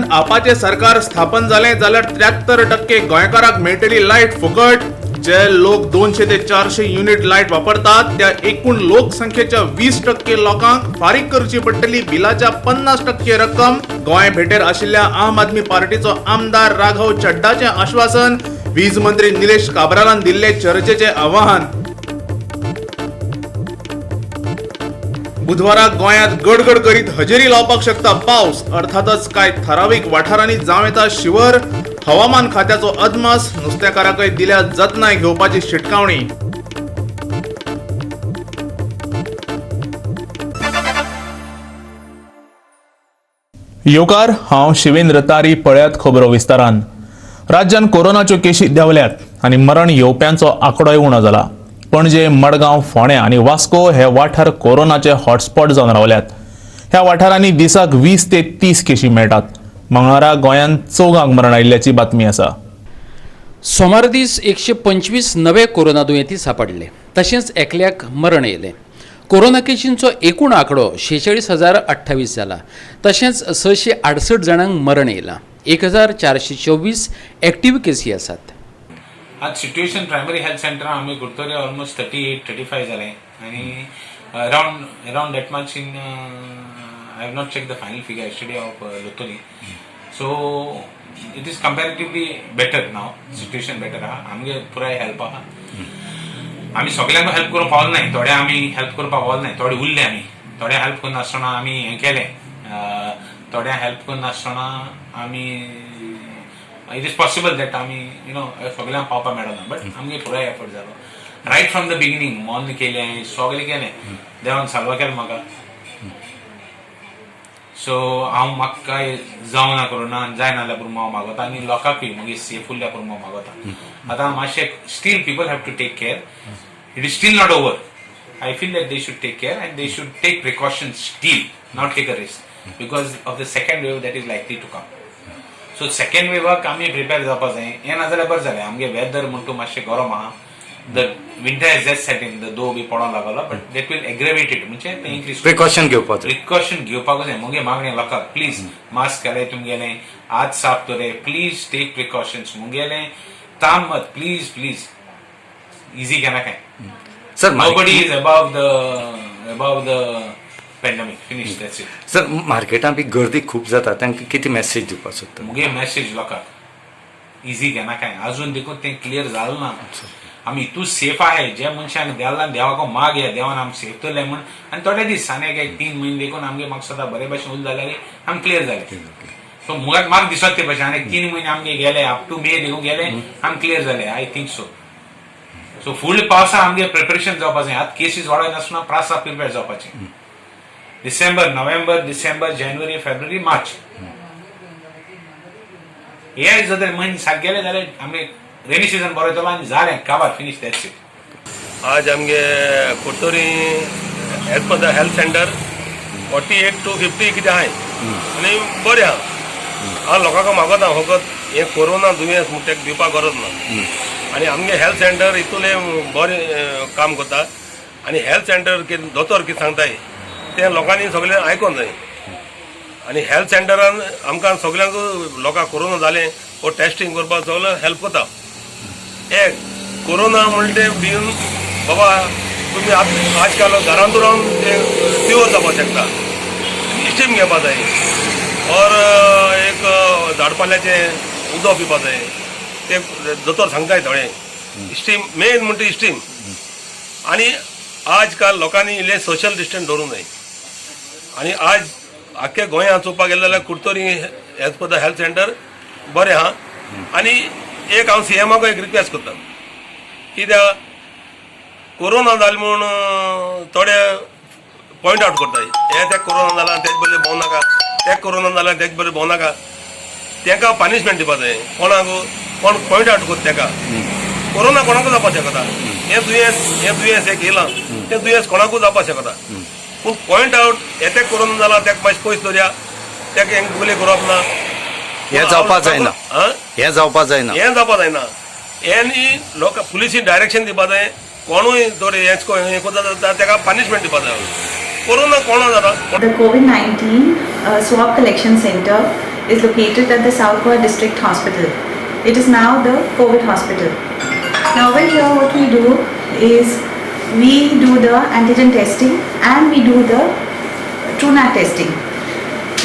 गोंयांत आपाचें सरकार स्थापन जालें जाल्यार 73% गोंयकारांक मेळटली लायट फुकट. जे लोक 200 ते 400 युनिट लायट वापरतात त्या एकूण लोकसंख्येच्या 20% लोकांक फारीक करची पडटली बिलाच्या 50% रक्कम. गोंय भेटेर आशिल्ल्या आम आदमी पार्टीचो आमदार राघव चड्डाचें आश्वासन. वीज मंत्री निलेश काब्रालान दिल्ले चर्चेचें आवाहन. बुधवारा गोंयांत गडगड करीत हजेरी लावपाक शकता पावस. अर्थातच कांय थारावीक वाठारांनी जावं येता शिवर. हवामान खात्याचो अदमास. नुस्तेकारांकय दिल्या जतनाय घेवपाची शिटकावणी. येवकार, हांव शिवेंद्र तारी. पळयात खबरो विस्तारान. राज्यान कोरोनाच्यो केशी देंवल्यात आनी मरण येवप्यांचो आंकडोय उणो जाला. पणजे, मडगांव, फोंडें आनी वास्को हे वाठार कोरोनाचे हॉटस्पॉट जावन रावल्यात. ह्या वाठारांनी दिसाक 20 ते 30 केशी मेळटात. मंगळारा गोंयांत चौगांक मरण आयिल्ल्याची बातमी आसा. सोमार दीस 125 नवे कोरोना दुयेंती सापडले, तशेंच एकल्याक मरण येयलें. कोरोना केशींचो एकूण आंकडो 46,028 जाला. तशेंच 668 जाणांक मरण येयलां. 1424 एक्टीव केसी आसात. आज सिट्युएशन प्रायमरी हेल्थ सेंटर आमी कुर्तोरे ऑलमोस्ट 38 35 जालें आनी around that much in I have not check the final figure yesterday of Loutolim. So it is comparatively better now, situation better आहा. आमगे पुराय हेल्प आहा. आमी सगल्यांक हेल्प करूंक पावले नाय, थोडे आमी हेल्प करपाक पावले नाय, थोडे उरले. आमी थोडे हेल्प करनासतना आमी हें केलें, थोड्या हेल्प करनासतना आमी it is possible that आमी you know सगल्यांक पावपाक मेळना, बट आमगे पुराय एफर्ट जालो रायट फ्रॉम the beginning. मन केलें, सगळें केलें, देवान साल्वा केलें म्हाका. सो हांव म्हाका काय जावना कोरोना जायना जाल्यार पुरो हांव मागोता आनी लोकांकूय मागीर सेफ उरल्या पुरो हांव मागोता. आतां मातशें still people have to take care. It is still not over. I feel that they should take care and they should take precautions still, not take a risk because of the second wave that is likely to come. So second वेवाक आमी prepare जावपा जाय. हें नाजाल्यार बरें जालें. आमगे weather म्हणटू मातशें गरम आहा. The winter has just set in, the दो बी पडोंक लागलो, but that will aggravate it, म्हणजे ते इन्क्रीज. प्रिकॉशन घेवपाचो. प्रिकॉशन घेवपाक जाय. मुगे मागणें लोकांक, प्लीज मास्क घाले तुमगेलें, हात साफ दवरे, प्लीज टेक प्रिकॉशन्स. मुगेलें ताम मत, प्लीज प्लीज इजी घेना काय. Sir. Nobody is above the pandemic. Finish. That's it. Sir, मार्केटात बी गर्दी खूब जाता, तांकां कितें मॅसेज दिवपाक सोदता? मुगे मॅसेज लोकांक, इजी घेना काय. अजून देखून तें क्लियर जालें ना. आमी इतू सेफ आहे जे मनशांक देवला देवाक माग या देवान आम सेफ दवरले म्हण. आनी थोडे दीस आनी एक 3 म्हयने देखून आमगे म्हाका सदां बरे भशेन उरले जाल्यार आमी क्लियर जाले. सो मुखार म्हाका दिसत ते भशेन आनी 3 म्हयने आमगे गेले, अप टू मे देखून गेले, आमी क्लियर जाले, I think so. सो फुडले पावसा आमगे प्रिपरेशन जावपा जाय. आतां केसीस वाडय नासतना प्रासा प्रिपेर जावपाचें. डिसेंबर, नोव्हेंबर, डिसेंबर, जानेवारी, फेब्रुवारी, मार्च हे जर म्हयने सारके गेले जाल्यार आमी रेनी सिजन बरो येतलो आनी जालें काबार, फिनीश, that's it. आज आमगे Curtorim health health centre 48 to 50 कितें आहाय आनी बरें आहा. हांव लोकांक मागोता, फकत हें कोरोना दुयेंस म्हूण तेका भिवपाक गरज ना. आनी आमगे हेल्थ सेंटर हितून बरें काम करता आनी हेल्थ सेंटर कितें दोतोर कितें सांगताय तें लोकांनी सगळें आयकोन जाय. आनी हेल्थ सेंटरान आमकां सगल्यांक लोकांक कोरोना जालें वो टेस्टिंग करपाक सगळें हेल्प करता. एक कोरोना म्हणटे भिवन बाबा तुमी आजकाल घरांत रावन ते प्युअर जावपाक शकता. स्टीम घेवपा जाय और एक झाडपाल्याचें उदक पिवपा जाय. ते दोतोर सांगताय थोडे स्टीम मेन म्हणटा स्टीम. आनी आजकाल लोकांनी इल्लें सोशल डिस्टन्स दवरूंक जाय. आनी आज आख्ख्या गोंयांत चोवपाक गेले जाल्यार Curtorim as per the health centre बरें आहा. आनी एक हांव सी एमाक एक रिक्वेस्ट करता, कित्याक कोरोना जालें म्हूण थोडे पॉयंट आवट करताय, हे तेका कोरोना जाला तेज बरें भोंव नाका, तेका कोरोना जाला तेज बरें भोंव नाका. तेका पनिशमेंट दिवपा जाय. कोणाक कोण पॉयंट आवट करता तेका. कोरोना कोणाकूय जावपाक शकता. हें दुयेंस एक येयलां, तें दुयेंस कोणाकूय जावपाक शकता. पूण पॉयंट आवट हे तेका कोरोना जाला तेका मातशें पयस दवरया, तेका हें गुले करप ना. हें जावपाक जायना. आं. हें जावपाक जायना. हें जावपाक जायना. हें न्ही लोकां पुलिसीन डायरेक्शन दिवपा जाय. कोणूय जर हें हें करता जाल्यार तेका पनिशमेंट दिवपा जाय. कोरोना कोणा जाता. The COVID-19 swab collection center is located at the South Goa District Hospital. It is now the COVID hospital. Now over here what we do is we do the antigen testing and we do the TrueNat testing.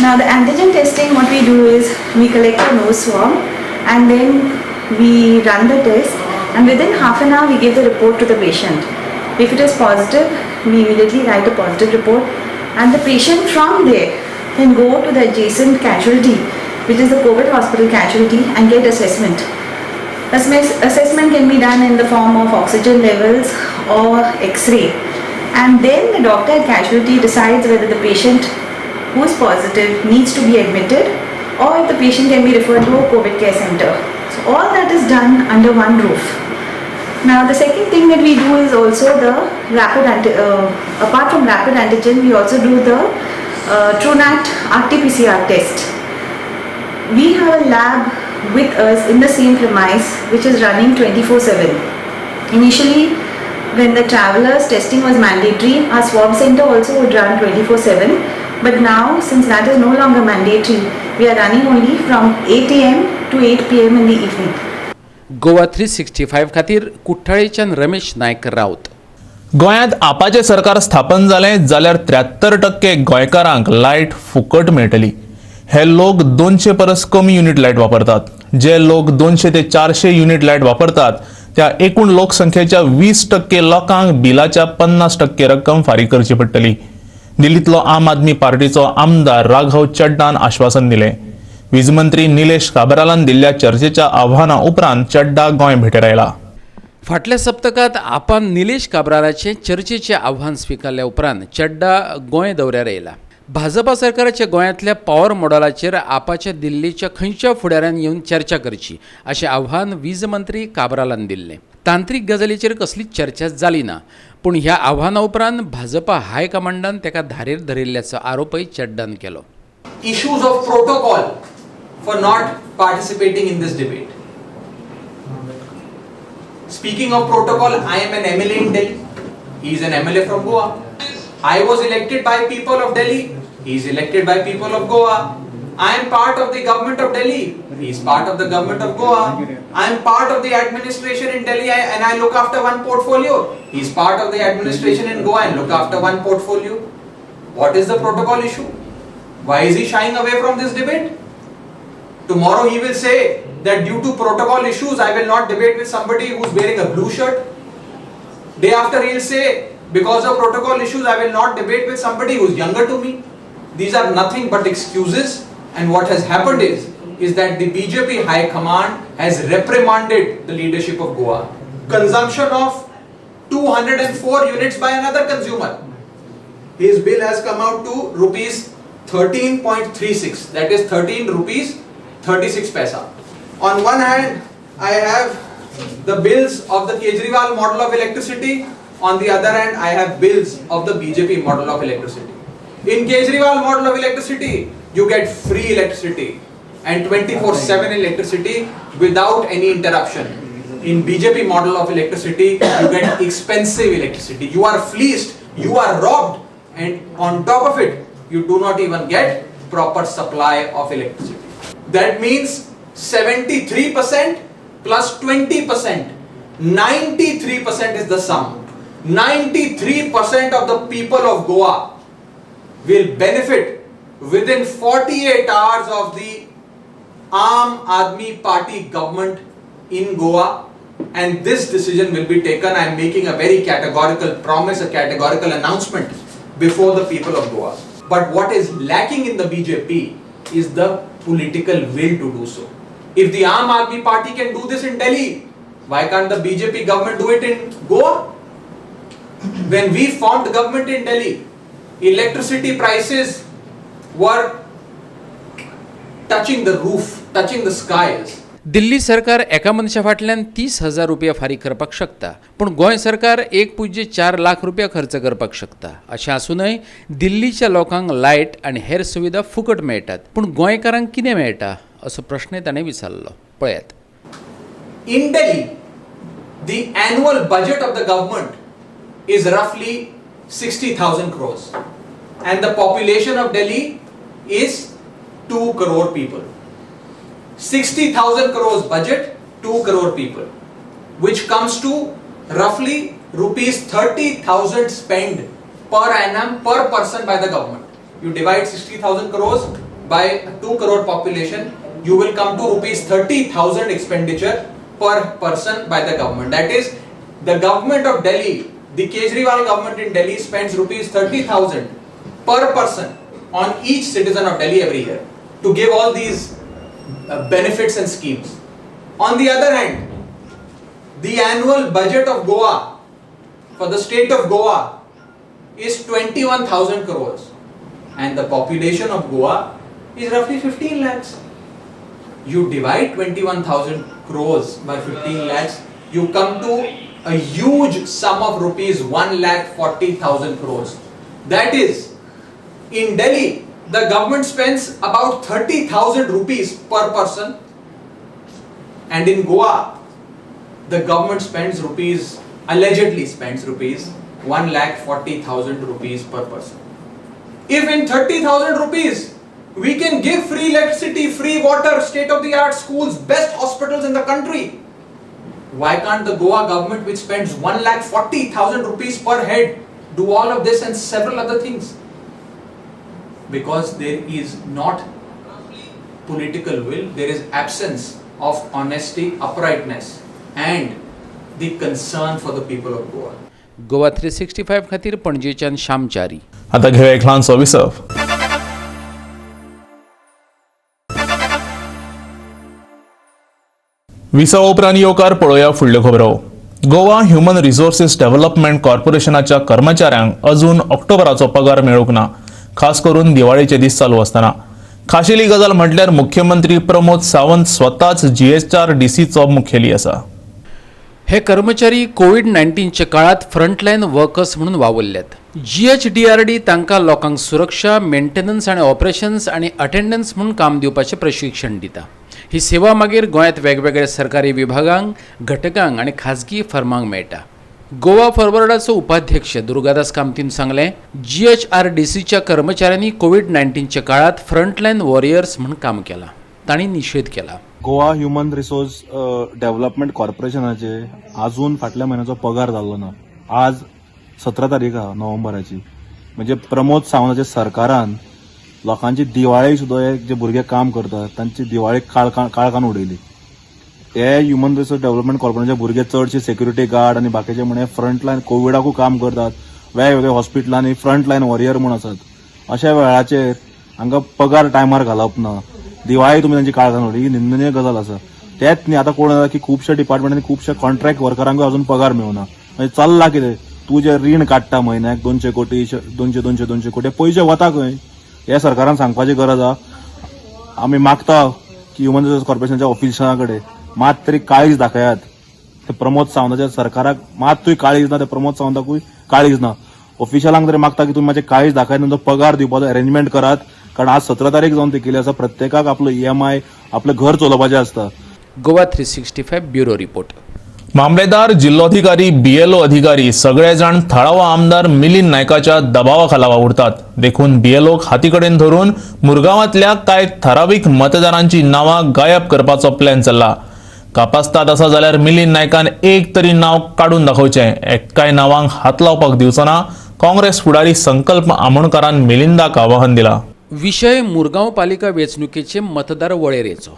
Now the antigen testing, what we do is we collect a nose swab and then we run the test, and within half an hour we give the report to the patient. If it is positive, we immediately write a positive report, and the patient from there can go to the adjacent casualty, which is the COVID hospital casualty, and get assessment. Assessment can be done in the form of oxygen levels or X-ray, and then the doctor at casualty decides whether the patient who is positive needs to be admitted or if the patient can be referred to a COVID care center. So all that is done under one roof. Now the second thing that we do is also the rapid apart from rapid antigen, we also do the TrueNat rtPCR test. We have a lab with us in the same premise which is running 24/7. Initially, when the travelers testing was mandatory, our swab center also would run 24/7. But now, since that is no longer mandatory, we are running only from 8 a.m. to 8 p.m. in the evening. Goa 365 खातीर कुठ्ठाळेच्यान रमेश नायक राऊत. गोंयांत आपाचें सरकार स्थापन जालें जाल्यार 73% गोंयकारांक light फुकट मेळटली. हे लोक 200 परस कमी युनिट लायट वापरतात. जे लोक 200 ते 400 युनिट लायट वापरतात त्या एकूण लोकसंख्येच्या 20% लोकांक बिलाच्या 50% रक्कम फारीक करची पडटली. दिल्लींतलो आम आदमी पार्टीचो आमदार राघव चड्डान आश्वासन दिलें. वीज मंत्री निलेश काब्रालान दिल्ल्या चर्चेच्या आव्हाना उपरांत चड्डा गोंय भेटेर आयला. फाटल्या सप्तकांत आपान निलेश काब्रालाचें चर्चेचें आव्हान स्विकारल्या उपरांत चड्डा गोंय दौऱ्यार येयला. भाजपा सरकाराच्या गोंयांतल्या पॉवर मॉडलाचेर आपाच्या दिल्लीच्या खंयच्या फुडाऱ्यान येवन चर्चा करची अशें आव्हान वीज मंत्री काब्रालान दिल्लें. तांत्रीक गजालीचेर कसलीच चर्चा जाली ना, पूण ह्या आव्हाना उपरांत भाजपा हायकमांडान ताका धारेर धरिल्ल्याचो आरोपय चड्डान केलो. Issues of protocol for not participating in this debate. Speaking of protocol, I am an MLA in Delhi. He is an MLA from Goa. I was elected by people of Delhi. He is elected by people of Goa. I am part of the government of Delhi. He is part of the government of Goa. I am part of the administration in Delhi and I look after one portfolio. He is part of the administration in Goa and look after one portfolio. What is the protocol issue? Why is he shying away from this debate? Tomorrow he will say that due to protocol issues, I will not debate with somebody who is wearing a blue shirt. Day after he will say, because of protocol issues, I will not debate with somebody who is younger to me. These are nothing but excuses. And what has happened is that the BJP High Command has reprimanded the leadership of Goa. Consumption of 204 units by another consumer. His bill has come out to rupees 13.36, that is 13 rupees 36 paisa. On one hand, I have the bills of the Kejriwal model of electricity. On the other hand, I have bills of the BJP model of electricity. In Kejriwal model of electricity, you get free electricity and 24/7 electricity without any interruption. In BJP model of electricity, you get expensive electricity. You are fleeced, you are robbed, and on top of it, you do not even get proper supply of electricity. That means 73% plus 20%, 93% is the sum. 93% of the people of Goa will benefit within 48 hours of the Aam Aadmi Party government in Goa, and this decision will be taken. I am making a very categorical promise, a categorical announcement before the people of Goa. But what is lacking in the BJP is the political will to do so. If the Aam Aadmi Party can do this in Delhi, why can't the BJP government do it in Goa? When we formed government in Delhi, electricity prices were touching the roof, touching the skies. Delhi सरकार एका मनशा फाटल्यान 30,000 रुपया फारीक करपाक शकता, पूण गोंय सरकार 1.04 लाख रुपया खर्च करपाक शकता. अशें आसूनय दिल्लीच्या लोकांक लायट आनी हेर सुविधा फुकट मेळटात, पूण गोंयकारांक कितें मेळटा असो प्रश्नय ताणें विचारलो. पळयात. In Delhi, the annual budget of the government is roughly 60,000 crores, and the population of Delhi is 2 crore people. 60,000 crores budget, 2 crore people, which comes to roughly rupees 30,000 spend per annum per person by the government. You divide 60,000 crores by 2 crore population, you will come to rupees 30,000 expenditure per person by the government. That is, the government of Delhi, the Kejriwal government in Delhi spends rupees 30,000 per person on each citizen of Delhi every year to give all these benefits and schemes. On the other hand, the annual budget of Goa for the state of Goa is 21,000 crores and the population of Goa is roughly 15 lakhs. You divide 21,000 crores by 15 lakhs, you come to a huge sum of rupees 1,40,000 crores. That is, in Delhi, the government spends about 30,000 rupees per person, and in Goa, the government spends rupees, allegedly spends rupees 1,40,000 rupees per person. If in 30,000 rupees we can give free electricity, free water, state-of-the-art schools, best hospitals in the country, why can't the Goa government, which spends 1,40,000 rupees per head, do all of this and several other things? Because there is not political will, there is absence of honesty, uprightness and the concern for the people of Goa. Goa 365 खातीर पणजेच्यान श्यामचारी. आता घेऊया एक ल्हानसो विसव. विसवा उपरांत येवकार पळोवया फुडल्यो खबरो. गोवा ह्युमन रिसोर्सीस डेव्हलपमेंट कॉर्पोरेशनाच्या कर्मचाऱ्यांक अजून ऑक्टोबराचो पगार मेळूंक ना, खास करून दिवाळेचे दीस चालू आसतना. खाशेली गजाल म्हटल्यार मुख्यमंत्री प्रमोद सावंत स्वताच जीएचआरडीसीचो मुखेली आसा. हे कर्मचारी कोविड 19च्या काळात फ्रंटलायन वर्कर्स म्हणून वावुरल्यात. जीएचडीआरडी तांकां लोकांक सुरक्षा, मेंटेनन्स आनी ऑपरेशन्स आनी अटेंडन्स म्हणून काम दिवपाचें प्रशिक्षण दिता. ही सेवा मागीर गोंयांत वेगवेगळ्या सरकारी विभागांक, घटकांक आनी खाजगी फर्मांक मेळटा. गोवा फॉरवर्डाचो उपाध्यक्ष दुर्गादास कामतीन सांगलें, जीएचआरडीसीच्या कर्मचाऱ्यांनी कोविड 19च्या काळात फ्रंटलायन वॉरियर्स म्हूण काम केलां. तांणी निशेध केला. गोवा ह्युमन रिसोर्स डेव्हलपमेंट कॉर्पोरेशनाचे अजून फाटल्या म्हयन्याचो पगार जाल्लो ना. आज 17 तारीख आहा नोव्हेंबराची. म्हणजे प्रमोद सावंताच्या सरकारान लोकांची दिवाळी सुद्दां हे जे भुरगे काम करतात तांची दिवाळी काळखान उडयली. हे ह्युमन रिसोर्स डेव्हलपमेंट कॉर्पोरेशनचे भुरगे चडशे सेक्युरिटी गार्ड आनी बाकीचे म्हण फ्रंट लायन कोविडाकूय काम करतात, वेगवेगळ्या हॉस्पिटलांनी फ्रंट लायन वॉरियर म्हूण आसात. अशा वेळाचेर हांकां पगार टायमार घालप ना, दिवाळी तुमी तांची काळखान उडयली, ही निंदनीय गजाल आसा. तेच न्ही, आतां कोण जाता की खुबश्या डिपार्टमेंटांनी खुबश्या कॉन्ट्रॅक्ट वर्करांकूय अजून पगार मेळना. म्हणजे चल्ला कितें, तूं जें रीण काडटा म्हयन्याक 200 कोटी, 200 200 200 कोटी, पयशे वता खंय हे सरकारान सांगपाची गरज आहा. आमी मागता की ह्युमन रिसोर्स कॉर्पोरेशनाच्या ऑफिसरा कडेन मात तरी काळीज दाखयात. ते प्रमोद सावंताच्या सरकाराक मातूय काळीज ना, ते प्रमोद सावंताकूय काळीज ना. ऑफिशियलांक तरी मागता की तुमी मातशें काळीज दाखयात, तांचो पगार दिवपाचो अरेंजमेंट करात. कारण आज 17 तारीख जावन ती केली आसा. प्रत्येकाक आपलो EMI, आपलें घर चलोवपाचें आसता. Goa 365 bureau report. मामलेदार, जिल्लोधिकारी, बीएलओ अधिकारी सगळे जाण थळावो आमदार मिलिंद नायकाच्या दबावा खाला वावुरतात. देखून बीएलओक हाती कडेन धरून मुरगांवांतल्या कांय थारावीक मतदारांची नांवां गायब करपाचो प्लॅन चल्ला. कापास्ताद आसा जाल्यार मिलिंद नायकान एक तरी नांव काडून दाखोवचें. एक्काय नांवांक हात लावपाक दिवचो ना. काँग्रेस फुडारी संकल्प आमोणकारान मिलिंदाक आवाहन दिला. विशय मुरगांव पालिका वेंचणुकेचे मतदार वळेरेचो.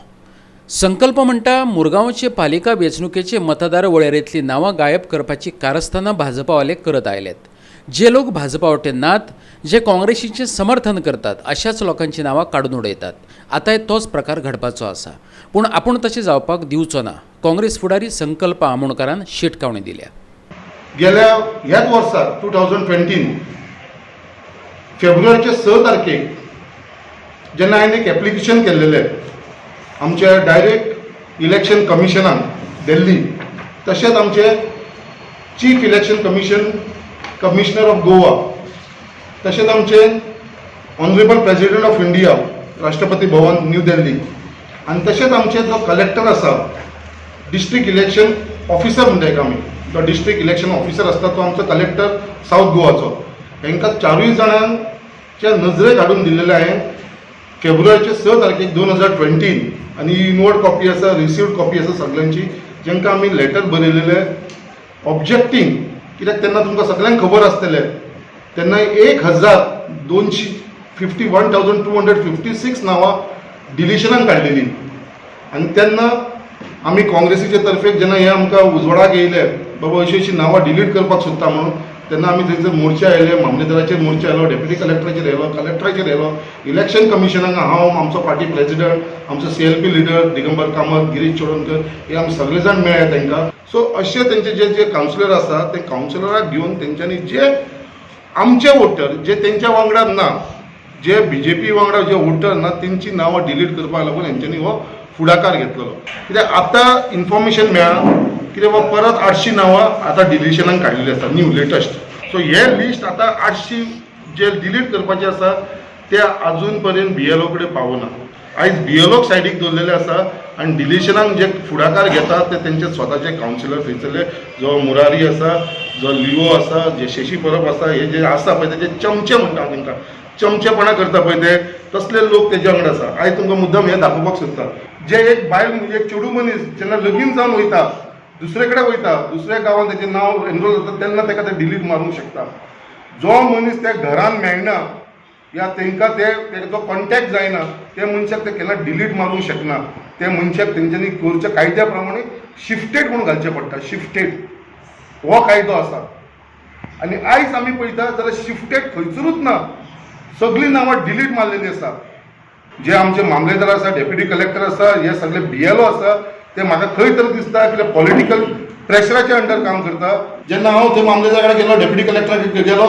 संकल्प म्हणटा, मुरगांवचे पालिका वेंचणुकेचे मतदार वळेरेंतली नांवां गायब करपाची कारस्थानां भाजपावाले करत आयल्यात. जे लोक भाजपा वटेन नात, जे काँग्रेसीचें समर्थन करतात, अशाच लोकांची नांवां काडून उडयतात. आतांय तोच प्रकार घडपाचो आसा, पूण आपूण तशें जावपाक दिवचो ना. काँग्रेस फुडारी संकल्प आमोणकारान शिटकावणी दिल्या. गेल्या ह्याच वर्सा 2020 फेब्रुवारीच्या 6 तारखेक जेन्ना हांवें एक एप्लिकेशन केल्लेलें आमच्या डायरेक्ट इलेक्शन कमिशनाक दिल्ली, तशेंच आमचे Chief Election Commissioner of Goa, तशेंच आमचे ऑनरेबल प्रेजिडेंट ऑफ इंडिया, राष्ट्रपती भवन, न्यू दिल्ली, आनी तशेंच आमचे जो कलेक्टर आसा, डिस्ट्रिक्ट इलेक्शन ऑफिसर म्हणटा एका आमी, जो डिस्ट्रिक्ट इलेक्शन ऑफिसर आसता तो आमचो कलेक्टर सावथ गोवाचो, हांकां चारूय जाणांच्या नजरेक हाडून दिल्लेलें हांवें फेब्रुवारीचे 6 तारखेक 2020 आनी इनवर्ड कॉपी आसा, रिसिव्ड कॉपी आसा सगळ्यांची, जेंकां आमी लेटर बरयलेले ऑब्जेक्टींग, कित्याक तेन्ना तुमकां सगळ्यांक खबर आसतलें तेन्ना 1200 51,256 नांवां डिलिशनान काडलेली. आनी तेन्ना आमी काँग्रेसीचे तर्फे जेन्ना हें आमकां उजवाडाक येयलें बाबा अशी अशी नांवां डिलीट करपाक सोदता म्हणून, तेन्ना आमी थंयसर मोर्चा आयले, मामलेदाराचेर मोर्चा आयलो, डेप्युटी कलेक्टराचेर आयलो, कलेक्टराचेर आयलो, इलेक्शन कमिशनाक हांव, आमचो पार्टी प्रेजिडंट, आमचो CLP leader Digambar Kamat, Girish Chodankar, हे आमी सगळे जाण मेळ्ळे तांकां. सो अशे तेंचे जे जे कावन्सिलर आसा ते कावन्सिलराक घेवन तेंच्यांनी जे आमचे वोटर जे तेंच्या वांगडा ना, जे बीजेपी वांगडा जे वोटर ना, तेंची नांवां डिलीट करपाक लागून हेंच्यांनी हो फुडाकार घेतलेलो. कित्याक आतां इन्फॉर्मेशन मेळ्ळां कितें बाबा परत 800 नांवां आतां डिलिशनाक काडलेली आसा न्यू लेटस्ट. सो हे लिस्ट आतां 800 जे डिलीट करपाचे आसा ते अजून पर्यंत BLO कडेन पावना. आयज BLOक सायडीक दवरलेले आसा आनी डिलिशनाक जे फुडाकार घेता ते तेंचे स्वताचे कावन्सिलर थंयसरले, जो मुरारी आसा, जो लिओ आसा, जे शशी परब आसा, हे जे आसा पळय तेजे चमचे म्हणटा हांव तांकां, चमचेपणा करता पळय ते तसले लोक तेज्या वांगडा आसा. आयज तुमकां मुद्दम हें दाखोवपाक सोदता, जे एक बायल एक चेडूं मनीस जेन्ना लगीन जावन वयता, दुसरे कडेन वयता, दुसऱ्या गांवांत तेजें नांव एनरोल जाता, तेन्ना ताका ते डिलीट मारूंक शकता. जो मनीस त्या घरान मेळना या तांकां ते तेजो कॉन्टेक्ट जायना त्या मनशाक ते केन्ना डिलीट मारूंक शकना. त्या मनशाक तेंच्यांनी करच्या कायद्या प्रमाणे शिफ्टेड म्हणून घालचें पडटा. शिफ्टेड हो कायदो आसा. आनी आयज आमी पळयता जाल्यार शिफ्टेड खंयसरूच ना, सगळीं नांवां डिलीट मारलेली आसा. जे आमचे मामलेदार आसा, डेप्युटी कलेक्टर आसा, हे सगळे BLO आसा, ते म्हाका खंय तरी दिसता कितें पॉलिटिकल प्रेशराच्या अंडर काम करता. जेन्ना हांव थंय मामलेदारा कडेन गेलो, डेप्युटी कलेक्टराक गेलो,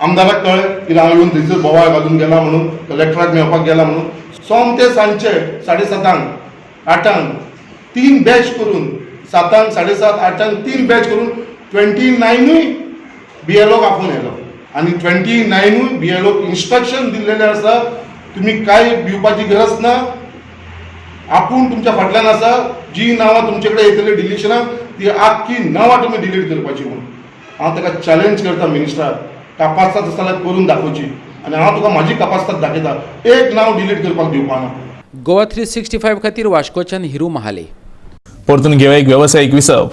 आमदाराक कळ्ळें की हांव येवन थंयसर बोवाळ घालून गेला म्हणून, कलेक्टराक मेळपाक गेला म्हणून. सोमते सांजचे 7:30 8 3 बॅच करून, 7 7:30 8 3 बॅच करून 29 BLOक आपोवन येयलो. आनी 29 BLOक इन्स्ट्रक्शन दिल्लेलें आसा, तुमी कांय भिवपाची गरज ना, आपूण तुमच्या फाटल्यान आसा, जी नांवां तुमचे कडेन येतली डिलिशनाक ती आख्खी नांवां तुमी डिलीट करपाची म्हणून. हांव ताका चॅलेंज करता मिनिस्टराक, कापास्ताद आसा जाल्यार करून दाखोवची आनी हांव तुका म्हाजी कापास्ताद दाखयता, एक नांव डिलीट करपाक दिवपाना. गोवा 365 खातीर वास्कोच्यान हिरू महाले. परतून घेवया एक वेवसायीक विसव.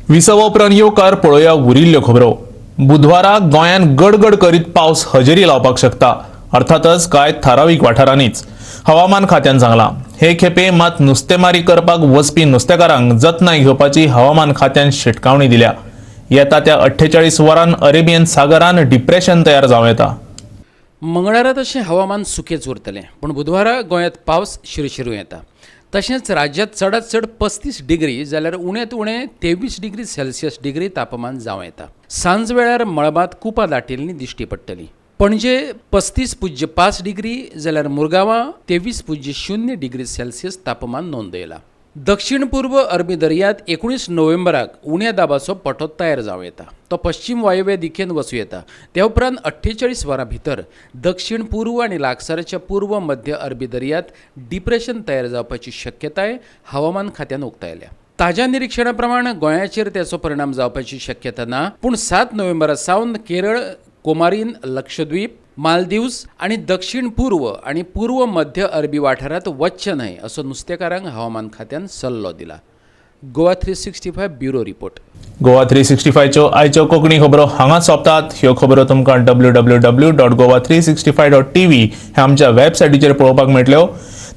विसवा उपरांत येवकार पळोवया उरिल्ल्यो खबरो. बुधवारा गोंयांत गडगड करीत पावस हजेरी लावपाक शकता, अर्थातच कांय थारावीक वाठारांनीच, हवामान खात्यान सांगलां. हे खेपे मात नुस्तेमारी करपाक वचपी नुस्तेकारांक जतनाय घेवपाची हवामान खात्यान शिटकावणी दिल्या. येता त्या 48 वरां अरेबियन सागरान डिप्रेशन तयार जावं येता. मंगळारा तशें हवामान सुकेंच उरतलें, पूण बुधवारा गोंयांत पावस शिरशिरूं येता. तशेंच राज्यांत चडांत चड 35 डिग्री जाल्यार उण्यांत उणें 23 डिग्री सेल्सियस डिग्री तापमान जावं येता. सांज वेळार मळबांत कुपां दाटिल्लीं दिश्टी पडटलीं. पणजे 35.5 डिग्री जाल्यार मुरगांवां 23.0 डिग्री सेल्सियस तापमान नोंदयलां. दक्षिण पूर्व अरबी दर्यांत 19 नोव्हेंबराक उण्या दाबाचो पटो तयार जावं येता. तो पश्चिम वायव्य दिकेन वचूं येता. त्या उपरांत 48 वरां भितर दक्षिण पूर्व आनी लागसारच्या पूर्व मध्य अरबी दर्यांत डिप्रेशन तयार जावपाची शक्यताय हवामान खात्यान उक्तायल्या. ताज्या निरिक्षणा प्रमाण गोंयाचेर त्याचो परिणाम जावपाची शक्यता ना, पूण 7 नोव्हेंबरा सावन केरळ, कोमारीन, लक्षद्वीप, मालदीव्स आनी दक्षिण पूर्व आनी पूर्व मध्य अरबी वाठारांत वचचें न्हय असो नुस्तेकारांक हवामान खात्यान सल्लो दिला. Goa 365 bureau report. गोवा 365च्यो आयच्यो कोंकणी खबरो हांगाच सोंपतात. ह्यो खबरो तुमकां www.goa365.tv ह्या आमच्या वेबसायटीचेर पळोवपाक मेळटल्यो.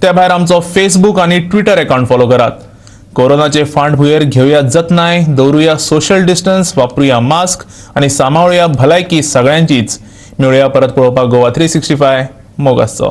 त्या भायर आमचो फेसबूक आनी ट्विटर अकाउंट फॉलो करात. कोरोनाचे फाटभुंयेर घेवया जतनाय, दवरुया सोशल डिस्टन्स, वापरुया मास्क आनी सांबाळुया भलायकी सगळ्यांचीच. मेळुया परत पळोवपाक गोवा 365. मोग आसचो.